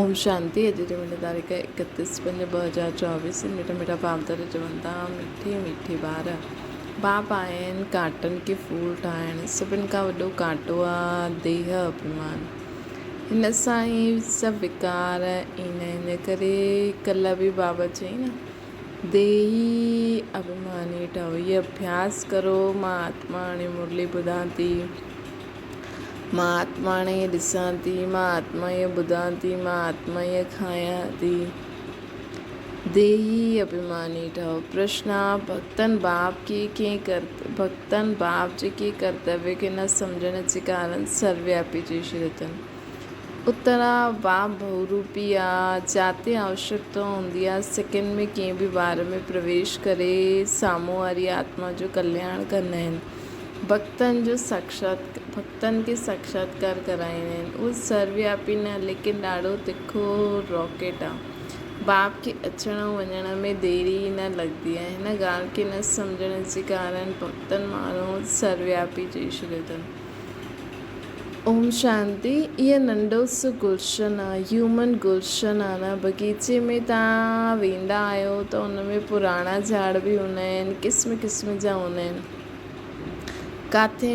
اوم شانتي اڄ جي منڍ تاريخ 31 5 2024 مٺا مٺا بابدر چون ٿا مٺي مٺي ٻار باپ آهن ڪانٽن کي ڦول ٺاهڻ سڀن کان وڏو ڪانٽو آ ديهه اڀيمان هن سان ئي سڀ وڪار ايندا آهن ان ڪري ڪلهه به بابا چئي نه ديهي اڀيماني ٺهو هي اڀياس ڪرو مان آتما هاڻي مرلي ٻڌان ٿي مان آتما هاڻي ڏسان ٿي، مان آتما ائين ٻڌان ٿي، مان آتما ائين کايان ٿي. ديهي اڀيماني ٺهو. پرشن، ڀڳتن باپ کي ڪنهن ڀڳتن باپ جي ڪنهن ڪرتويه کي نه سمجهڻ جي ڪارڻ سروياپي چئي ڇڏيو اٿن. اتر، باپ بهوروپي آ، جاتي آوشڪتا هوندي آ، سيڪنڊ ۾ ڪنهن به ٻار ۾ پرويش ڪري سامهون واري آتما جو ڪلياڻ ڪندا آهن. ڀڳتن جو ساڪشات ڀڳتن کي ساڪشاتڪار ڪرائيندا آهن. اهو سروياپي نه ليڪن ڏاڍو تکو راڪيٽ آ. باپ کي اچڻ ۽ وڃڻ ۾ دير ئي نه لڳندي آهي. هن ڳالهه کي نه سمجهڻ جي ڪارڻ ڀڳتن ماڻهو سروياپي چئي ڇڏيو اٿن. اوم شانتي اهي ننڍو سو گلشن آ هيومن گلشن آ نه بغيچي ۾ تان ويندا آهيو ته ان ۾ پراڻا جهاڙ به هوندا آهن قسم قسم جا هوندا آهن ڪاٿي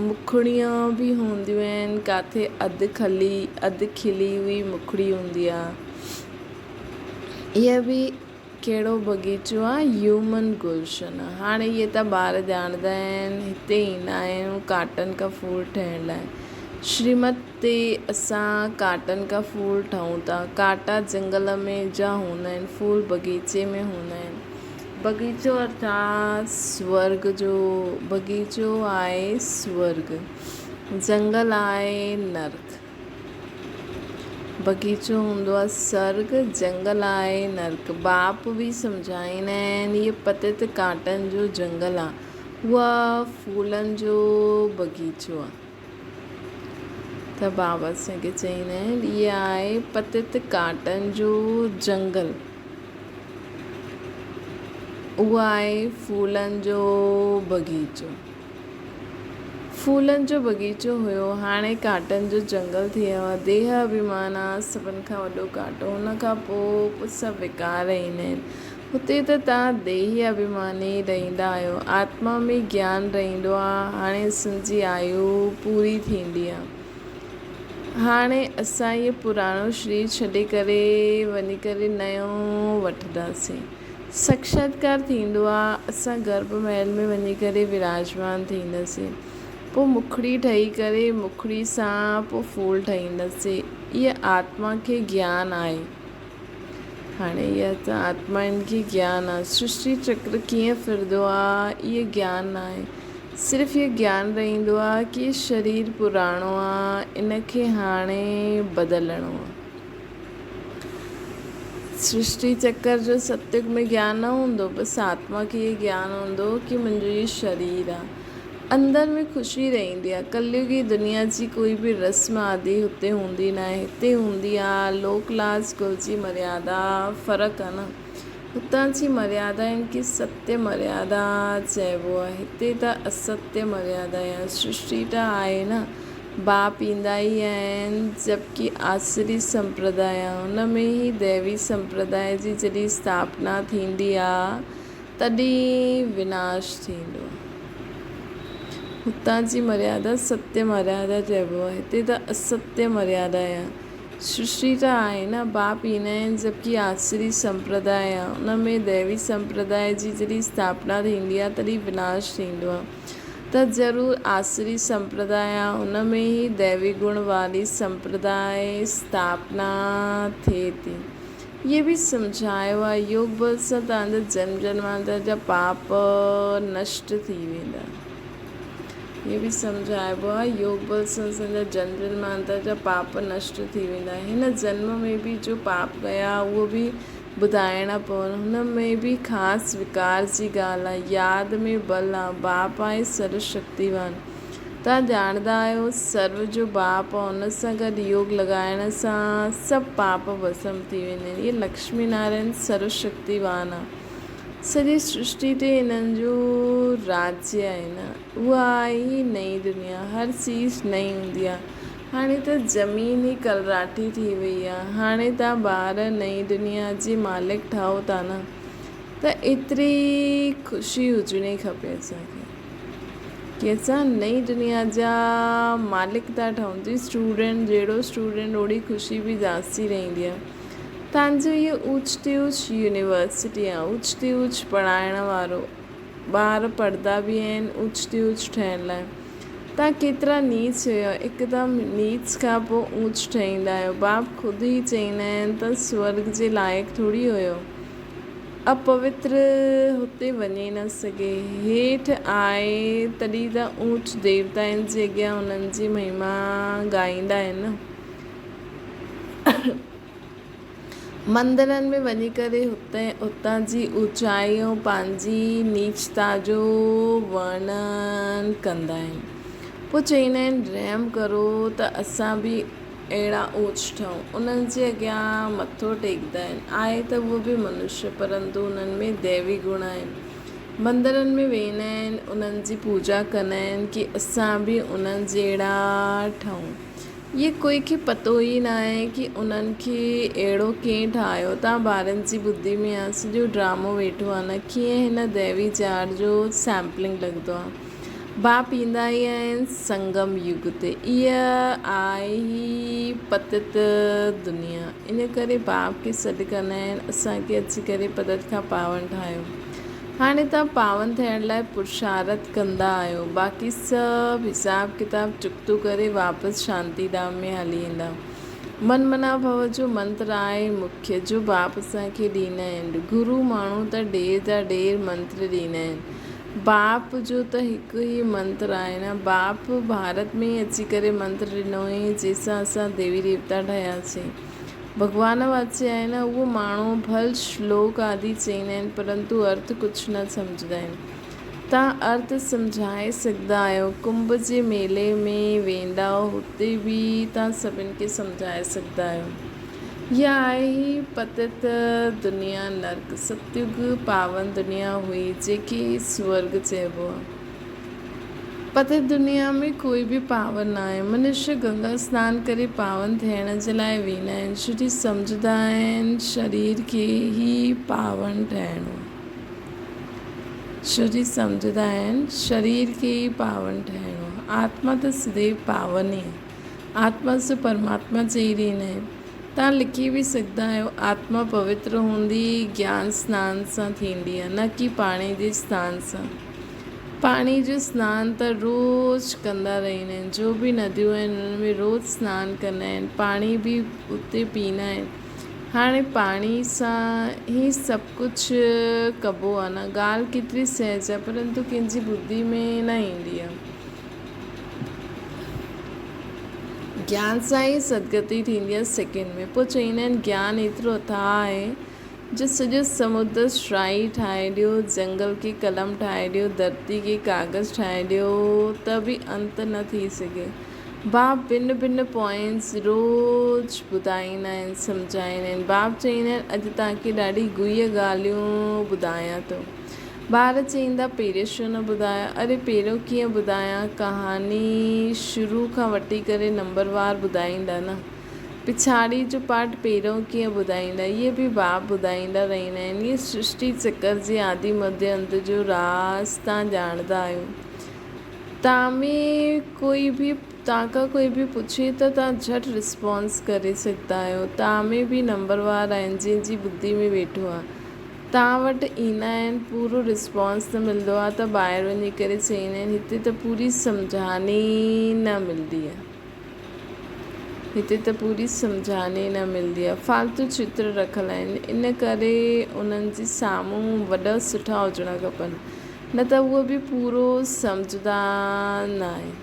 مکڙيون به هونديون آهن ڪاٿي اڌ کلي اڌ کلي هئي مکڙي هوندي آ اها به ڪهڙو بغيچو آ هيومن گلشن آ هاڻي اهي ته ٻار ڄاڻندا آهن هتي ايندا آهيون ڪاٽن کا ڦول ٺهڻ لاء شريمت تي اسان ڪاٽن کا ڦول ٺهون ٿا ڪاٽا جنگل ۾ جا هوندا آهن ڦول بغيچي ۾ هوندا آهن بغيچو ارٿات سورگ جو بغيچو آهي سورگ جنگل آهي نرڪ. بغيچو هوندو آ سرڳ، جنگل آهي نرڪ. باپ به سمجهائيندا آهن هيء پتت ڪانٽن جو جنگل آ، هو ڦولن جو بغيچو آ. ته بابا اسان کي چئيندا آهن هيء آهي پتت ڪانٽن جو جنگل، اهو آهي ڦولن جو بغيچو. ڦولن جو بغيچو هيو، هاڻي ڪانٽن جو جنگل ٿي ويو آهي. ديهه اڀيمان آ سڀن کان وڏو ڪانٽو، ان کان پوء سڀ وڪار ايندا آهن. هتي ته توهان ديهي اڀيماني رهندا آهيو. آتما ۾ گيان رهندو آ، هاڻي اسان جي آيو پوري ٿيندي آ. هاڻي اسان هيء پراڻو شرير ڇڏي ڪري وڃي ڪري نيون وٺنداسين. ساڪشاتڪار ٿيندو آ، اسان گرڀ محل ۾ وڃي ڪري وراجمان ٿينداسين، پوء مکڙي ٺهي ڪري مکڙي سان پوء ڦول ٺهينداسين. اها آتما کي گيان آهي. هاڻي اها ته آتمائن کي گيان آ. سرشٽي چڪر ڪيئن ڦرندو آ، اهو گيان ناهي. صرف اهو گيان رهندو آ ڪي شرير پراڻو آ، ان کي هاڻي بدلڻو آ. سرشٽي چڪر جو ستيگ ۾ گيان نه هوندو، بس آتما کي اهو گيان هوندو ڪي منهنجو اهو شرير آ. اندر ۾ خوشي رهندي آ. ڪليگي دنيا جي ڪوئي به رسم آدي هتي هوندي ناهي. هتي هوندي آ لوڪ لاج ڪل جي مريادا. فرق آ نه. هتان جي مريادا ان کي ستيه مريادا چئبو آ. هتي ته اسستيه مريادا يا سرشٽي ته آهي نه. باپ ايندا ئي آهن جبڪه آسري سمپرداء ان ۾ ئي ديوي سمپرداء جي جڏهن اسٿاپنا ٿيندي آ تڏهن وناش ٿيندو آ. هتان جي مريادا ستيه مريادا چئبو آ هتي ته اسستيه مريادا آ. سرشٽي ته آهي نه باپ ايندا آهن جبڪه آسري سمپرداء آ ان ۾ ديوي سمپرداء جي جڏهن اسٿاپنا ٿيندي آ تڏهن وناش ٿيندو آ. ته ضرور آسري سمپرداء آ ان ۾ ئي ديوي گڻ واري سمپرداء اسٿاپنا ٿئي ٿي. اهي به سمجهايو آ يوگ بل سان توهان جا جنم جنمانتر جا پاپ نشٽ ٿي ويندا. اهي به سمجهائبو آ يوگ بل سان اسان جا جنم جنمانتر جا پاپ نشٽ ٿي ويندا. هن جنم ۾ به جو پاپ ڪيا اهو به ٻڌائڻا پون. هن ۾ به خاص وڪار جي ڳالهه آ. ياد ۾ بل آ. باپ آهي سرو شڪتيوان. توهان ڄاڻندا آهيو سرو جو باپ آ ان سان گڏ يوگ لڳائڻ سان سڀ پاپ ڀسم ٿي ويندا آهن. اهي لڪشمي نارائڻ سرو شڪتيوان آ. سڄي سرشٽي تي هنن جو راجيه آهي نه. اها آهي ئي نئين دنيا. هر چيز نئين هوندي آ. هاڻي ته زمين ئي ڪلراٺي ٿي وئي آهي. هاڻي توهان ٻار نئين دنيا جي مالڪ ٺهو ٿا نه ته ايتري خوشي هجڻي کپي اسان کي ڪي اسان نئين دنيا جا مالڪ ٿا ٺهون. جي اسٽوڊنٽ جهڙو اسٽوڊنٽ اوڙي خوشي به جاستي رهندي آهي. تان جو اهو اوچ تي اوچ يونيورسٽي آهي اوچ تي اوچ پڙهائڻ وارو ٻار پڙهندا به آهن اوچ تي اوچ ٺهڻ لاء. توهان ڪيترا نيچ هيؤ، هڪدم نيچ کان پوء اوچ ٺهيندا آهيو. باپ خود ئي چئيندا آهن ته سورڳ جي لائق ٿوري هيو. اپوتر هتي وڃي نه سگهي. هيٺ آئي تڏهن ته اوچ ديوتائن جي اڳيان انهن جي مهما ڳائيندا آهن نه. مندرن ۾ وڃي ڪري هتي اتان جي اوچائي ۽ پنهنجي نيچتا جو ورڻن ڪندا آهن. پوء چئيندا آهن رحم ڪرو ته اسان به اهڙا اوچ ٺهون. انهن جي اڳيان مٿو ٽيڪدا آهن. آهي ته اهو به منشيه پرنتو انهن ۾ ديوي گڻ آهن. مندرن ۾ ويندا آهن انهن جي پوڄا ڪندا آهن ڪي اسان به انهن جهڙا ٺهون. اهي ڪوئي کي پتو ئي ناهي ڪي انهن کي اهڙو ڪنهن ٺاهيو تان ٻارن جي ٻڌي ۾ آ سڄو ڊرامو ويٺو آ نه ڪيئن هن ديوي جار جو سيمپلنگ لڳندو آ باپ ايندا ئي آهن سنگم يگ تي اها آهي ئي پتت دنيا ان ڪري باپ کي سڏ ڪندا آهن اسان کي اچي ڪري پتت کان پاون ٺاهيو. هاڻي توهان پاون ٿيڻ لاء پرشارٿ ڪندا آهيو، باقي سڀ حساب ڪتاب چڪتو ڪري واپس شانتي ڌام ۾ هلي ايندا. من منا ڀو جو منتر آهي مکيه، جو باپ اسان کي ڏيندا آهن. گرو ماڻهو ته ڍير جا ڍير منتر ڏيندا آهن. باپ جو ته هڪ ئي منتر آهي نه. باپ ڀارت ۾ ئي اچي ڪري منتر ڏنو هئائين، جنهن سان اسان ديوي ديوتا ٺهياسين. ڀڳوان واچي آهي نه اهو ماڻهو ڀل شلوڪ آدي چئيندا آهن پرنتو ارٿ ڪجهه نه سمجهندا آهن. توهان ارٿ سمجهائي سگهندا آهيو. ڪنڀ جي ميلي ۾ ويندائو هتي به توهان سڀن کي سمجهائي سگهندا آهيو. اها آهي ئي پتت دنيا نرڪ. ستيگ پاون دنيا هئي جنهن کي سورڳ چئبو آهي. پتيت دنيا ۾ ڪوئي به پاون ناهي. منشيه گنگا سنان ڪري پاون ٿيڻ جي لاء ويندا آهن، ڇو جي سمجهندا آهن شرير کي ئي پاون ٺاهڻو آهي. ڇو جي سمجهندا آهن شرير کي ئي پاون ٺاهڻو آهي. آتما ته سديو پاون ئي آهي. آتما سو پرماتما چئي رهندا آهن. توهان لکي به سگهندا آهيو، آتما پوتر هوندي گيان سنان سان ٿيندي آهي، نه ڪي پاڻي جي سنان سان. پاڻي جو سنان ته روز ڪندا رهندا آهن، جو به نديون آهن انهن ۾ روز سنان ڪندا آهن، پاڻي به اتي پيئندا آهن. هاڻي پاڻي سان ئي سڀ ڪجهه ڪبو آهي نه، ڳالهه ڪيتري سهج آهي پرنتو ڪنهن جي ٻڌي ۾ نه ايندي آهي. گيان سان ئي سدگتي ٿيندي آهي سيڪنڊ ۾، پوء چئيندا آهن گيان ايترو اٿاهه آهي جو سڄو سمنڊ شرائي ٺاهي ڏيو، جنگل کي قلم ٺاهي ڏيو، ڌرتي کي ڪاغذ ٺاهي ڏيو ته به انت نه ٿي سگهي. باپ ڀن ڀن پوائنٽس روز ٻڌائيندا آهن، سمجهائيندا آهن. باپ چئيندا آهن اڄ توهان کي ڏاڍي گهيء ڳالهيون ٻڌايان ٿو. ٻار چئيندا پهريون ڇو نه ٻڌايو؟ اري پهريون ڪيئن ٻڌايان، ڪهاڻي شروع کان وٺي ڪري نمبروار ٻڌائيندا نه. پڇاڙيء جو پاٺ پهريون ڪيئن ٻڌائيندا؟ اهي به باب ٻڌائيندا رهندا آهن. اهي سرشٽي چڪر جي آدي مڌيه انت جو راز توهان ڄاڻندا آهيو. توهان ۾ ڪوئي به توهان کان ڪوئي به پڇي ته توهان جهٽ رسپانس ڪري سگهندا آهيو. توهان ۾ به نمبروار آهن جنهن جي ٻڌي ۾ ويٺو آهي. توهان وٽ ايندا آهن پورو رسپانس نه ملندو آهي ته ٻاهر وڃي ڪري چئيندا آهن هتي ته پوري سمجهاڻي نه ملندي آهي. هتي ته پوري سمجهاڻي نه ملندي آهي. فالتو چتر رکيل آهن ان ڪري انهن جي سامهون وڏا سٺا هجڻا کپن نه ته اهي به پورو سمجهندا نه آهن.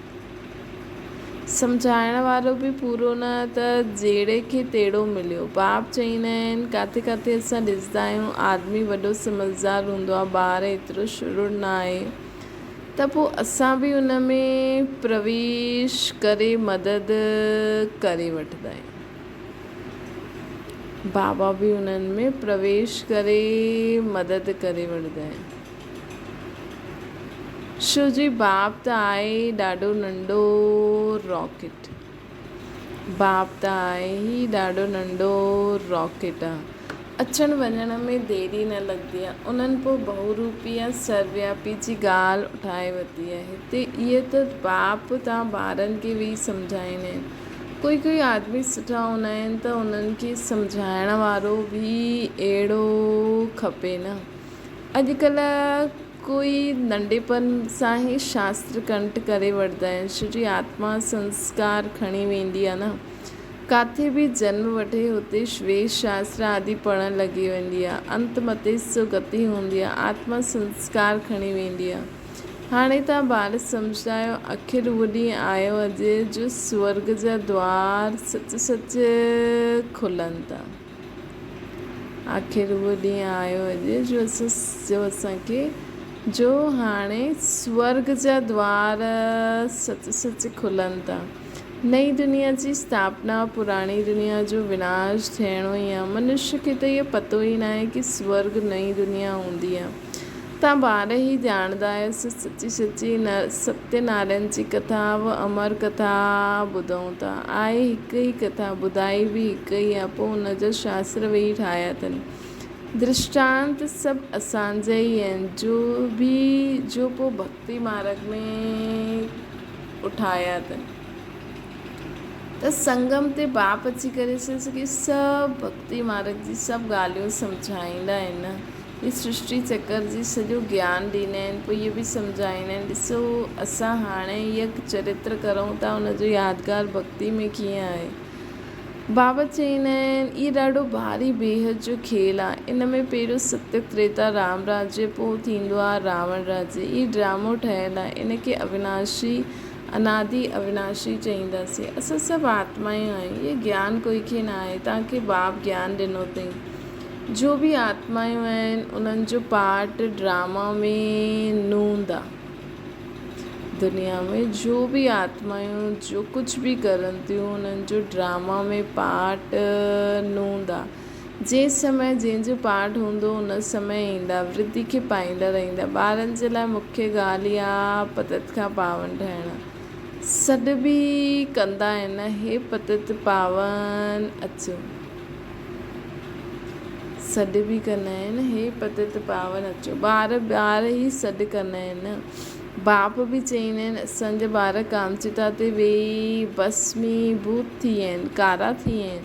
سمجهائڻ وارو به پورو نه ته جهڙي کي تهڙو مليو. باپ چئيندا آهن ڪاٿي ڪاٿي اسان ڏسندا آهيون آدمي وڏو سمجهدار هوندو آهي ٻار ايترو شرڙ نه آهي. ته پوء اسان به ان ۾ پرويش ڪري مدد ڪري وٺندا آهيون. بابا به انهن ۾ پرويش ڪري مدد ڪري وٺندا آهن. شو جي باپ ته آهي ئي ڏاڍو ننڍو راڪيٽ. باپ ته آهي ئي ڏاڍو ننڍو راڪيٽ آ. اچڻ وڃڻ ۾ ديري نه لڳندي آ. انهن پوء بهوروپي يا سروياپي جي ڳالهه اٺائي ورتي آهي. هتي اهي ته باپ تان ٻارن کي ويهي سمجهائيندا آهن. ڪوئي ڪوئي آدمي سٺا هوندا آهن ته انهن کي سمجهائڻ وارو به اهڙو کپي نه. اڄڪلهه ڪوئي ننڍپڻ سان ئي شاستر ڪنٺ ڪري وٺندا آهن ڇو جي آتما سنسڪار کڻي ويندي آهي نه. ڪاٿي به جنم وٺي اتي ويد شاستر آدي پڙهڻ لڳي ويندي آ. انت متي سو گتي هوندي آ. آتما سنسڪار کڻي ويندي آ. هاڻي توهان ٻار سمجهندا آهيو آخر اهو ڏينهن آيو اڄ جو سورڳ جا دوار سچ سچ کلن ٿا. آخر اهو ڏينهن آيو اڄ جو اسان جو اسان کي جو هاڻي سورڳ جا دوار سچ سچ کلن ٿا. نئين دنيا جي اسٿاپنا، پراڻي دنيا جو وناش ٿيڻو ئي آ. منشيء کي ته اهو پتو ئي ناهي ڪي سورڳ نئين دنيا هوندي آ. تان ٻار ئي ڄاڻندا آهيو سو سچي سچي ستيه نارائڻ جي ڪٿا و امر ڪٿا ٻڌون ٿا. آهي هڪ ئي ڪٿا، ٻڌائي به هڪ ئي آ، پوء ان جا شاستر ويهي ٺاهيا اٿن. درشٽانت سڀ اسان جا ئي آهن، جو به جو پوء ڀڳتي مارڳ ۾ اٺايا اٿن. ته سنگم تي باپ اچي ڪري سڀ ڀڳتي مارڳ جي سڀ ڳالهيون سمجهائيندا آهن. هي سرشٽي چڪر جي سڄو گيان ڏيندا آهن پوء اهو به سمجهائيندا آهن ڏسو اسان هاڻي هيء چرتر ڪرون ٿا ان جو يادگار ڀڳتي ۾ ڪيئن آهي. بابا چئيندا آهن اهي ڏاڍو ڀاري بيحد جو کيل آهي ان ۾ پهريون ستيت تريتا رام راجيه پوء ٿيندو آهي راوڻ راجيه هي ڊرامو ٺهيل آهي ان کي اويناشي انادي اويناشي چئينداسين اسان سڀ آتمائون آهيون اهي گيان ڪوئي کي نه آهي توهان کي باب گيان ڏنو اٿئي. جو به آتمايون آهن انهن جو پارٽ ڊراما ۾ نوند آ. دنيا ۾ جو به آتمايون جو ڪجهه به ڪرن ٿيون انهن جو ڊراما ۾ پارٽ نوند آ. جنهن سمي جنهن جو پارٽ هوندو ان سمي ايندا ورڌي کي پائيندا رهندا. ٻارن جي لاء مکيه ڳالهه اها آ پتت کان پاون ٺهڻ. سڏ به ڪندا آهن هي پتت پاون اچو. سڏ به ڪندا آهن، هي پتت پاون اچو. ٻار ٻار ئي سڏ ڪندا آهن. باپ به چئيندا آهن، اسان جا ٻار ڪامچتا تي ويهي ڀسمي ڀوت ٿي ويا آهن، ڪارا ٿي ويا آهن.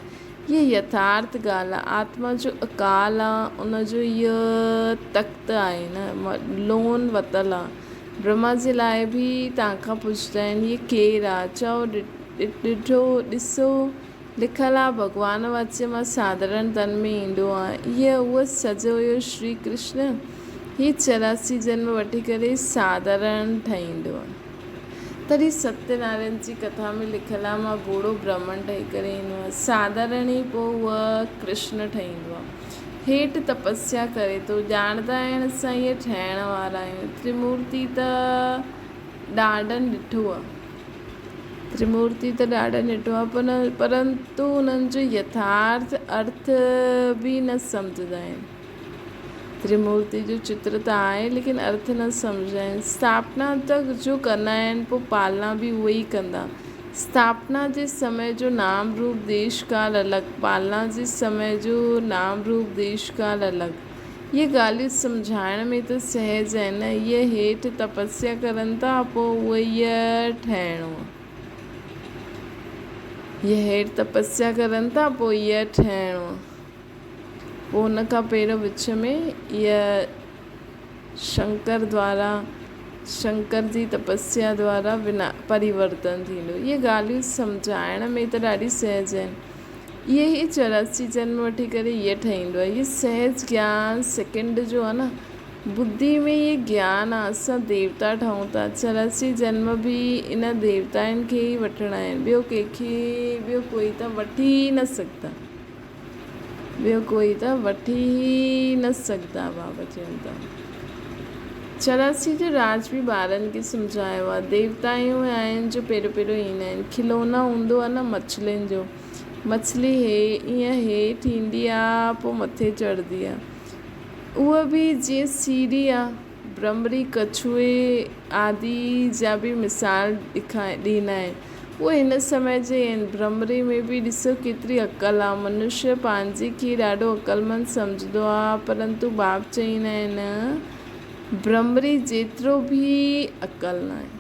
هيء يٿارٿ ڳالهه آهي. آتما جو اڪال آهي، ان جو هيء تخت آهي نه، لون وتل آهي. برهما جي لاء به توهان کان پڇندا آهن، هيء ڪير آهي؟ چئو ڏٺو، ڏسو، لکيل آ ڀڳوان واچ مان ساڌارڻ تن ۾ ايندو آ. هيء اهو سج هيو شري ڪرشن. هي 84 جنم وٺي ڪري ساڌارڻ ٺهيندو آ. تڏهن ستيه نارائڻ جي ڪٿا ۾ لکيل آ مان ٻوڙو برهمڻ ٺهي ڪري ايندو آ. ساڌارڻ ئي پوء اهو ڪرشن ٺهيندو آ. هيٺ تپسيا ڪري ٿو. ڄاڻندا آهن اسان اهي ٺهڻ وارا آهيون. ترمورتي ته ڏاڍن ڏٺو آ. ترمورتي ته ڏاڍن ڏٺو آهي پر پرنتو انهن جو يٿارٿ ارٿ به نه سمجهندا آهن. ترمورتي جو چتر ته آهي ليڪن ارٿ نه سمجهندا آهن. اسٿاپنا ته جو ڪندا آهن پوء پالنا به اهي ئي ڪندا. اسٿاپنا جي سمي جو نام روپ ديش ڪال الڳ، پالنا جي سمي جو نام روپ ديش ڪال الڳ. اهي ڳالهيون سمجهائڻ ۾ ته سهج آهن نه. اهي هيٺ تپسيا ڪرن ٿا پوء اهي ٺهڻو. اهي هيٺ تپسيا ڪرن ٿا پوء اهي ٺهڻو. پوء ان کان پهريون وچ ۾ اهي شنڪر دوارا شنڪر جي تپسيا دوارا ونا پريورتن ٿيندو. اهي ڳالهيون سمجهائڻ ۾ ته ڏاڍي سهج آهن. اهي ئي 84 جنم وٺي ڪري اهي ٺهيندو آهي. اهي سهج گيان سيڪنڊ جو آهي نه. ٻڌي ۾ اهي گيان آهي. اسان ديوتا ٺهون ٿا. 84 جنم به ان ديوتائن کي ئي وٺڻا آهن. ٻيو ڪنهن کي ٻيو ڪوئي ته وٺي ئي نه سگهندا. ٻيو ڪوئي ته وٺي ئي نه سگهندا. بابا چون ٿا. 84 جو راز به ٻارن کي سمجهايو آهي. ديوتائون آهن جو پهريون پهريون ايندا آهن. کلونا هوندو آهي نه مڇلين جو. مڇلي هي ائين هيٺ ايندي آ پوء مٿي چڙهندي آ. اهو به جيئن سيڙهي آ. برهمري ڪڇوئي آدي جا به مثال ڏيندا آهن. اهي هن سمي جي آهن. ڀرمري ۾ به ڏسو ڪيتري عقل آ. منشيه پنهنجي کي ڏاڍو عقلمند سمجهندو آ، پرنتو باپ چئيندا آهن، ڀرمري جيترو به عقل ناهي.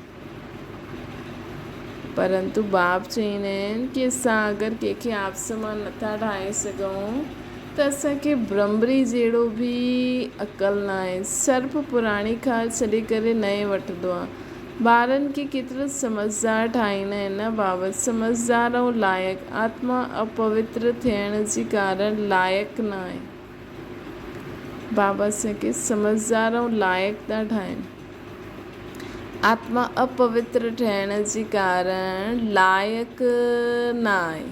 پرنتو باپ چئيندا آهن ڪي اسان اگر ڪنهن کي آپ سمان نٿا ٺاهي سگهون ته اسان کي ڀرمري جهڙو به عقل ناهي. سرپ پراڻي کال ڇڏي ڪري نئين وٺندو آ. ٻارن کي ڪيترو سمجهدار ٺاهيندا آهن نه بابت سمجهدار ۽ لائق آتما اپوتر ٿيڻ جي ڪارڻ لائق نه آهي بابا اسان کي سمجهدار ۽ لائق ٿا ٺاهين آتما اپوتر ٺهڻ جي ڪارڻ لائق نه آهي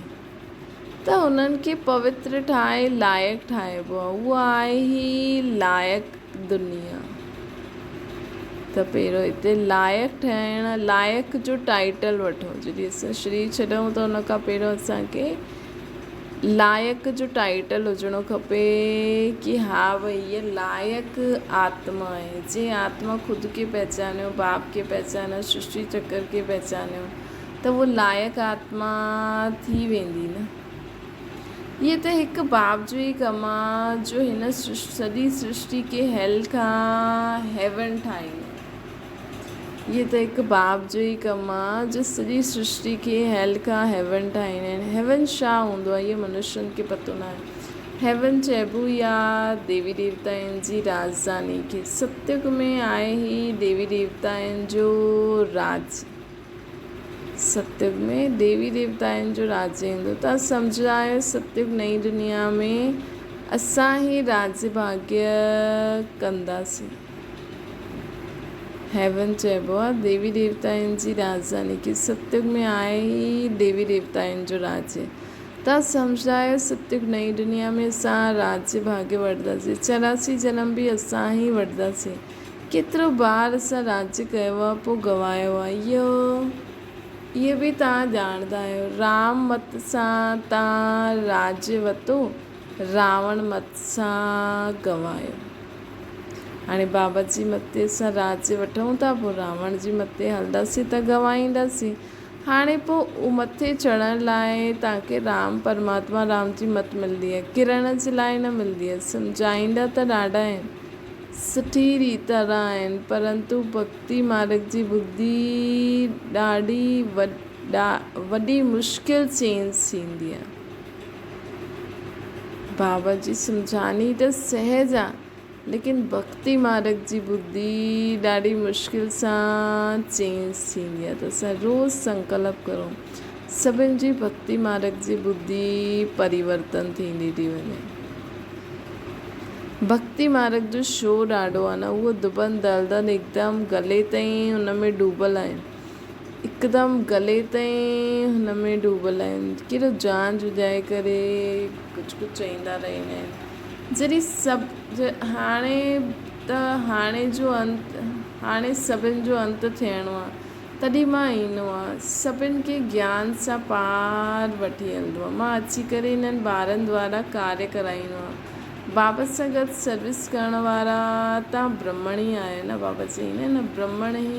ته انهن کي پوتر ٺاهي لائق ٺاهبو آهي اها آهي هي لائق دنيا ته پهريون هتي لائق ٺهڻ لائق جو ٽائيٽل وٺو جڏهن اسان شرير ڇڏيون ته ان کان پهريون اسانکي لائق جو ٽائيٽل هجڻو کپي ڪي ها ڀئي هيء لائق آتما آهي جنهن آتما خود کي پهچانيو باپ کي پهچانيو سرشٽي چڪر کي پهچانيو ته اهو لائق آتما ٿي ويندي نه. هيء ته هڪ باپ جو ئي ڪم آ جو هن سڄي سرشٽي کي هيل کان هيون ٺاهيندو. هيء ته هڪ باپ جو ئي ڪم آ جو سڄي سرشٽي کي هيل کان هيون ٺاهيندا آهن. هيون ڇا هوندو آ اهو منشين کي پتو ناهي. هيون چئبو ئي آ ديوي ديوتائن جي راڄڌاني کي. ستيگ ۾ آهي هي ديوي ديوتائن جو راڄ. ستيگ ۾ ديوي ديوتائن جو راڄ ايندو. توهان سمجهندا آهيو ستيگ نئين دنيا ۾ اسان ئي راڄ ڀاڳيه ڪنداسين. هيون چئبو آهي ديوي ديوتائن جي راڄڌاني کي. ستيگ ۾ آهي ئي ديوي ديوتائن جو راڄ. توهان سمجهندا آهيو ستيگ نئين دنيا ۾ اسان راڄ ڀاڳيه وٺنداسين. 84 جنم به اسان ئي وٺنداسين. ڪيترو بار اسان راڄ ڪيو آ پوء گوايو آ اهو اهي به توهان ڄاڻندا آهيو. رام مت سان توهان راڄ وتو، راوڻ مت سان گوايو. هاڻي بابا جي مت تي اسان راڄ وٺون ٿا پوء راوڻ جي مت تي هلنداسين ته گوائينداسين. هاڻي پوء مٿي چڙهڻ لاء توهان کي رام پرماتما رام جي مت ملندي آهي، ڪرڻ جي لاء نه ملندي آهي. سمجهائيندا ته ڏاڍا آهن. سٺي ريت طرح آهن، پرنتو ڀڳتي مارڳ جي ٻڌي ڏاڍي وڏي مشڪل چينج ٿيندي آهي. بابا جي سمجهاني ته سهج آهي، ليڪن ڀڳتي مارڳ جي ٻڌي ڏاڍي مشڪل سان چينج ٿيندي آهي ته اسان روز سنڪلپ ڪرون سڀن جي ڀڳتي مارڳ جي ٻڌي پريورتن ٿيندي ٿي وڃي. ڀڳتي مارڳ جو شو ڏاڍو آهي نه اهو دٻن دلدل هڪدم گلي تائين ان ۾ ڊوبل آهن هڪدم گلي تائين هن ۾ ڊوبل آهن ڪهڙو جان جهڄائي ڪري ڪجهه ڪجهه چئيندا رهندا آهن جڏهن سڀ هاڻي ته هاڻي جو انت هاڻي سڀن جو انت ٿيڻو آهي تڏهن مان ايندو آهيان، سڀن کي گيان سان پار وٺي هلندو آهيان. مان اچي ڪري انهن ٻارن دوارا ڪاريه ڪرائيندو آهيان. بابا سان گڏ سروس ڪرڻ وارا تان برهمڻ ئي آهيو نه؟ بابا چئيندا آهن نه برهمڻ ئي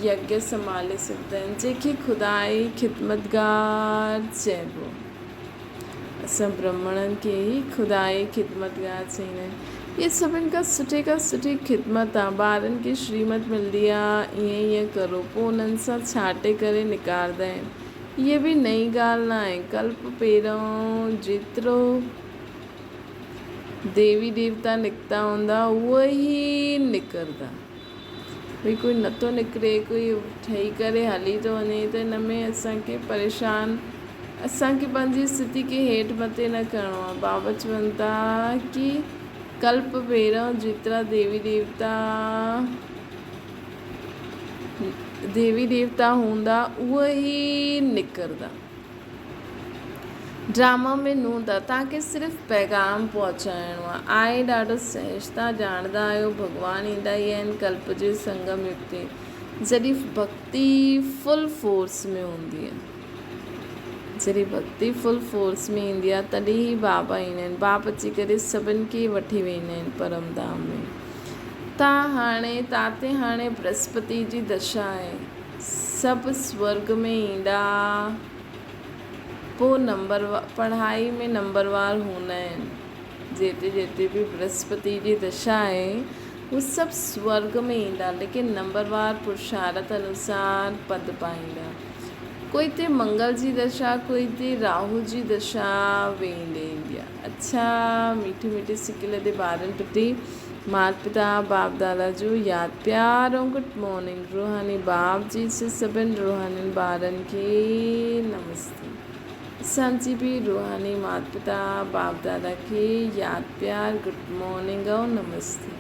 يگيه سنڀالي سگهندا آهن، جنهن کي خدائي خدمتگار چئبو آهي. اسان برهمڻن کي ئي خدائي خدمتگار چئيندا آهن. هيء سڀن کان سٺي کان سٺي خدمت آ. ٻارن کي شريمت ملندي آ، ائين ائين ڪرو، پوء انهن سان ڇانٽي ڪري نڪارندا آهن. هيء به نئين ڳالهه نه آهي. ڪلپ پهريون جيترو ديوي ديوتا نڪتا هوندا، اهي ئي نڪرندا. ڀئي ڪوئي نٿو نڪري، ڪوئي ٺهي ڪري هلي ٿو وڃي ته ان ۾ اسان کي پريشان اسان کي پنهنجي اسٿتي کي هيٺ مٿي نه ڪرڻو آهي. بابا چون ٿا ڪي ڪلپ ڀيرو جيترا ديوي ديوتا ديوي ديوتا هوندا اهي ئي نڪرندا. ڊراما ۾ نون ٿا توهان کي صرف پيغام پهچائڻو آهي. آهي ڏاڍو سهج توهان ڄاڻندا آهيو ڀڳوان ايندا ئي آهن ڪلپ جي سنگم يگ تي جڏهن ڀڳتي فل فورس ۾ هوندي آهي جڏهن ڀڳتي فل فورس ۾ ايندي آهي تڏهن ئي بابا ايندا آهن باپ اچي ڪري سڀن کي وٺي ويندا آهن پرم ڌام ۾ تان هاڻي تاتي هاڻي برهسپتي جي دشا آهي. سڀ سورڳ ۾ ايندا، پوء نمبر پڙهائي ۾ نمبروار هوندا آهن. جيتري جيتري به برهسپتي جي دشا آهي، هو سڀ سورڳ ۾ ايندا، ليڪن نمبروار پرشارٿ انوسار پد پائيندا. ڪوئي تي منگل جي دشا، ڪوئي تي راهو جي دشا ويندي ايندي آهي. اڇا ميٺي ميٺي سڪي لڌي ٻارن پرتي مات پتا باپ دادا جو ياد پيار ۽ گڊ مارننگ روحاني باپ جي سي سڀن روحانين ٻارن کي نمستي اسان جي به روحاني مات پتا باپ دادا کي ياد پيار گڊ مارننگ ۽ نمستي.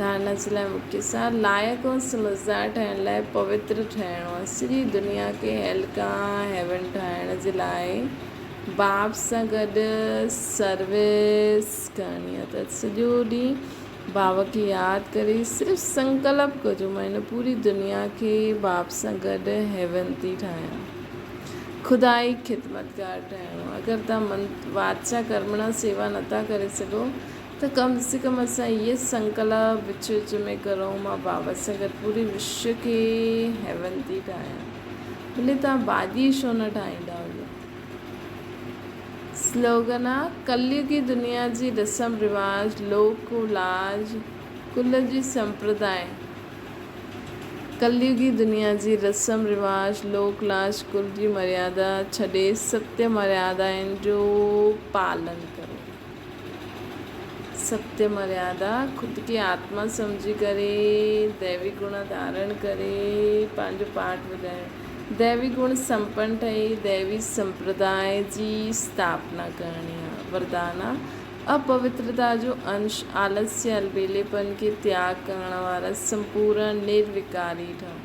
ڌارڻا جي لاء مکيه سار لائق ۽ سمجهدار ٺهڻ لاء پوتر ٺهڻو آهي. سڄي دنيا کي هيل کان هيون ٺاهڻ جي لاء باپ سان گڏ سروس ڪرڻي آهي ته سڄو ڏينهن باب کي ياد ڪري صرف سنڪلپ ڪجو مان هن پوري دنيا کي باپ سان گڏ هيون ٿي ٺاهيان. خدائي خدمتگار ٺهڻو آهي. اگر توهان من واچا ڪرمڻا سيوا نٿا ڪري سگهو ته ڪم سي ڪم اسان اهي سنڪلپ وچ وچ ۾ ڪرون مان بابا سان گڏ پوري وشو کي هيون ٿي ٺاهيان ڀلي توهان ڀاڄي ڇو نه ٺاهيندا هجو. سلوگن آ ڪليوگي دنيا جي رسم رواج لوڪ لاج ڪل جي سمپرداء ڪليوگي دنيا جي رسم رواج لوڪ لاج ڪل جي مريادا ڇڏي ستيه مريادائن جو پالن ڪرو. ستيه مريادا، خود کي آتما سمجهي ڪري ديوي گڻ ڌارڻ ڪري پنهنجو پاٺ وڌائڻ، ديوي گڻ سمپن ٺهي ديوي سمپرداء جي اسٿاپنا ڪرڻي آ. وردان آ، اپوترتا جو انش، آلسيه، البيليپن کي تياڳ ڪرڻ وارا سمپورڻ نروڪاري ٺهو.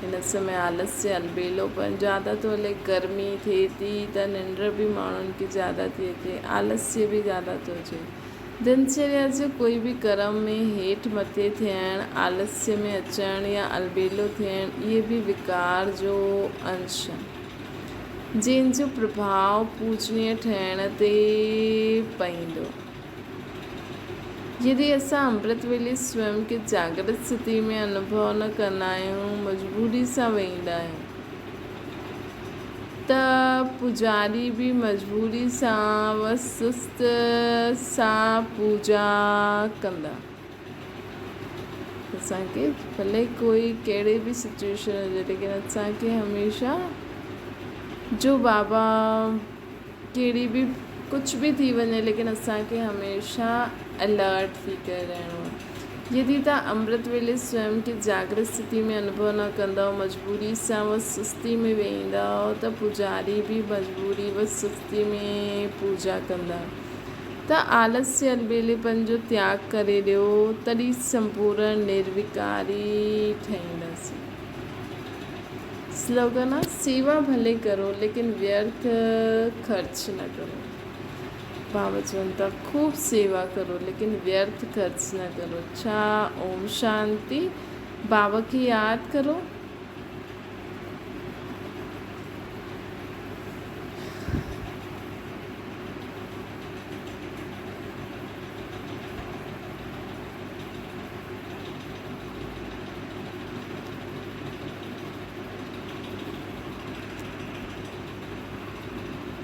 هن سمي آلسيه، البيلوپن زياده ٿو هلي، گرمي ٿئي ٿي ته ننڊ به ماڻهن کي زياده ٿي اچي، آلسيه به زياده ٿو اچي. دنچريا جو ڪوئي به ڪرم ۾ هيٺ مٿي ٿيڻ، آلسيه ۾ اچڻ يا البيلو ٿيڻ اهي به وڪار جو انش آهن، جنهن جو پرڀاء پوجنيه ٺهڻ تي پئيندو. يدي اسان امرت ويلي سويم کي جاڳرت اسٿتي ۾ انوڀو نه ڪندا آهيون، مجبوري سان ويهندا آهيون ته پوڄاري به مجبوري سان و سست سان پوڄا ڪندا. اسان کي ڀلي ڪوئي ڪهڙي به سچوئيشن هجي ليڪن اسان کي هميشه جو بابا ڪهڙي به ڪجهه به ٿي وڃي ليڪن اسان کي هميشه الرٽ ٿي ڪري رهڻو آهي. يدي توهان امرت ويلي سويم کي جاگرت اسٿتي ۾ انوڀو نه ڪندؤ، مجبوري سان و سستي ۾ ويهندؤ ته پوڄاري به مجبوري و سستي ۾ پوڄا ڪندا. ته آلسيه البيليپن جو تياڳ ڪري ڏيو تڏهن سمپورڻ نروڪاري ٺهينداسين. سلوگن آ سيوا ڀلي ڪرو ليڪن ويرٿ خرچ نه ڪرو. بابا چون ٿا خوب سيوا ڪرو ليڪن ويرٿ خرچ نه ڪرو. ڇا اوم شانتي. بابا کي ياد ڪرو.